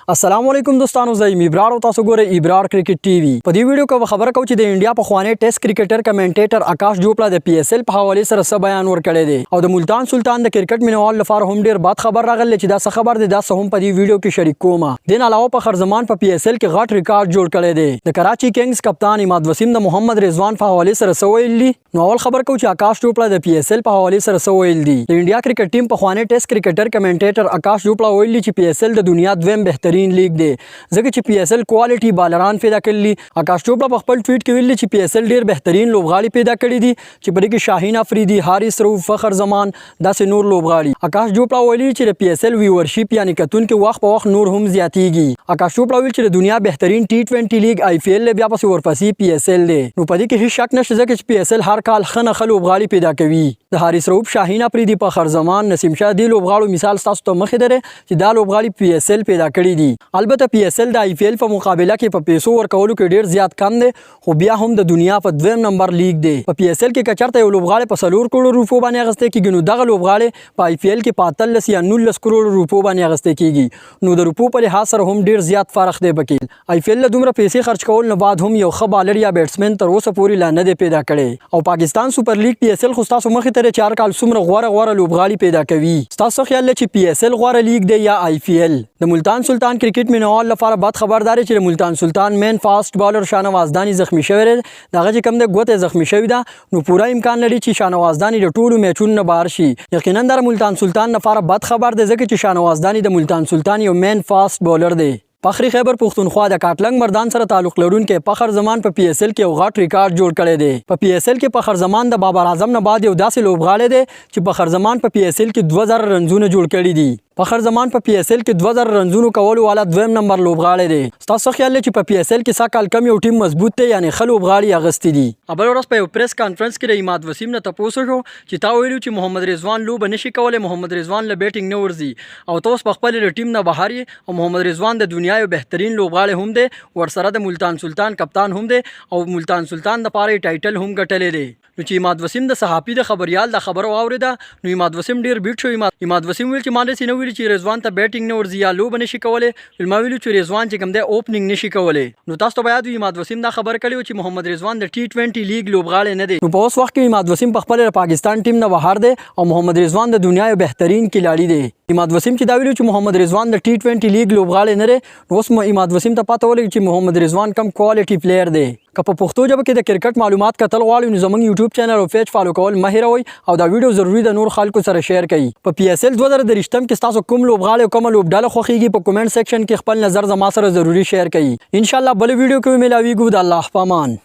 السلام علیکم دوستانو، زه یم ابرار او تاسو ګورئ ابرار کرکټ ټي وي. په دې ویډیو کې به خبره کوو چې د انډیا پخوانی ټیسټ کرکټر کمنټیټر آکاش چوپړا د پي ایس ایل په حوالې سره څه بیان ورکړی دی او د ملتان سلطان د کرکټ مینوال لپاره هم ډیر بد خبر راغلی چې دا څه خبر دی، دا څه هم په دې ویډیو کې شریک کوم. دین علاوه فخر زمان په پي ایس ایل کې غټ ریکارډ جوړ کړی دی. د کراچي کینګز کپتان عماد وسیم د محمد رضوان په حوالې سره څه ویل دي؟ نو اول خبر کوو چې آکاش چوپړا د پي ایس ایل په حوالې سره څه ویل دي. د انډیا کرکټ ټیم پخوانی ټیسټ کرکټر کمنټیټر آکاش چوپړا ویلي چې پي ایس ایل د دنیا دویم بهترین لیګ دی، ځکه چې پي ایس ایل کوالټي بالران پیدا کړي. آکاش چوپړا په خپل ټویټ کې ویلي چې پي ایس ایل ډیر بهترین لوبغاړي پیدا کړي دي، چې په دې کې شاهین افریدي، حارث رؤف، فخر زمان، داسې نور لوبغاړي. آکاش چوپړا ویلي چې د پي ایس ایل ویورشیپ یعنی کتونکي وخت په وخت نور هم زیاتیږي. آکاش چوپړا ویل چې د دنیا بهترین ټي 20 لیګ آی پي ایل، بیا پسې ورپسې پي ایس ایل دی. نو په دې کې هیڅ شک نشته، ځکه چې پي ایس ایل هر کال ښه نه ښه لوبغاړي پیدا کوي. د حارث رؤف، شاهین افریدي، فخر زمان، نسیم شاه، دې لوبغاړو مثال ستاسو ته مخې دی چې دا لوبغاړي پي ایس ایل پیدا کړي دي. البته پي ایس ایل د آی پي ایل په مقابله کې په پیسو ورکولو کې ډیر زیات کم دی، خو بیا هم د دنیا په دویم نمبر لیګ دی. په پي ایس ایل کې که چېرته یو لوبغاړی په 4 کروڑ روپو باندې اخیستی کېږي، نو دغه لوبغاړی په آی پي ایل کې په 18 یا 19 کروڑ روپو باندې اخیستی کېږي. نو د روپو په لحاظ سره هم ډیر زیات فرق دی پکې. آی پي ایل له دومره پیسې خرچ کول نه بعد هم یو ښه بالر یا بیټسمن تر اوسه پورې لا نه دی پیدا کړی. او پاکستان سپر لیګ پي ایس ایل خو ستاسو مخې ته دی چې هر کال څومره غوره غوره لوبغاړي پیدا کوي. ستاسو خیال دی چې پي ایس ایل غوره لیګ دی یا آی پي ایل؟ د ملتان سلطان کرکټ مینوال لپاره بد خبر دا دی چې د ملتان سلطان مین فاست بالر شاهنواز داني زخمی شوی دی. د هغه چې کوم دی ګوته زخمی شوی ده، نو پوره امکان لري چې شاهنواز داني د ټولو میچونو نه بهر شي. یقینا دا د ملتان سلطان لپاره بد خبر دی، ځکه چې شاهنواز داني د ملتان سلطان یو مین فاست بالر دی. فخری خیبر پښتونخوا د کاټلنګ مردان سره تعلق لرونکی فخر زمان په پي ایس ایل کې یو غټ ریکارډ جوړ کړی دی. په پي ایس ایل کې فخر زمان د بابر اعظم نه بعد یو داسې لوبغاړی دی چې فخر زمان په پي ایس ایل کې 2000 رنزونه جوړ کړي دي. فخر زمان په پي ایس ایل کې 2000 رنزونو کولو والا دویم نمبر لوبغاړی دی. ستاسو خیال دی چې په پي ایس ایل کې سږ کال کوم یو ټیم مضبوط دی، یعنی ښه لوبغاړي اغوستي دي؟ بله ورځ په یو پریس کانفرنس کې د عماد وسیم نه تپوس وشو چې تا ویلو چې محمد رضوان لوبه نشي کولی، محمد رضوان له بیټینګ نه ورځي او ته اوس په خپل له ټیم نه بهر یې او محمد رضوان د دنیا یو بهترین لوبغاړی هم دی، ورسره د ملتان سلطان کپتان هم دی او ملتان سلطان د پاره ټایټل هم ګټلی دی. نو چې عماد وسیم د صحافي د خبریال د خبرو واورېده، نو عماد وسیم ډیر بیټ شو. عماد وسیم ویل چې ما داسې نه ویلي چې رضوان ته بیټینګ نه ورځي یا لوبه نشي کولی، ما ویلي چې رضوان چې کوم دی اوپننګ نشي کولی. نو تاسو ته به یاد وي عماد وسیم دا خبر کړی و چې محمد رضوان د ټي 20 لیګ لوبغاړی نه دی. نو په اوس وخت کې عماد وسیم په خپل پاکستان ټیم نه بهر دی او محمد رضوان د دنیا یو بهترین کلاړي دی. عماد وسیم چې دا ویلو چې محمد رضوان د ټي 20 لیګ لوبغاړی نه دی، نو اوس عماد وسیم ته پته ولګي چې محمد رضوان کم کوالټي پلیئر دی. که په پښتو ژبه کې د کرکټ معلومات کتل غواړئ، نو زموږ یوټیوب چینل او پیج فالو کول مه هېروئ او دا ویډیو ضروري د نور خلکو سره شیر کړئ. په پي ایس ایل 2023 کې ستاسو کوم لوبغاړی او کومه لوبډله خوښیږي؟ په کومنټ سیکشن کې خپل نظر زما سره ضروري شیر کړئ. ان شاء الله بل ویډیو کې ملاویږو. د الله په امان.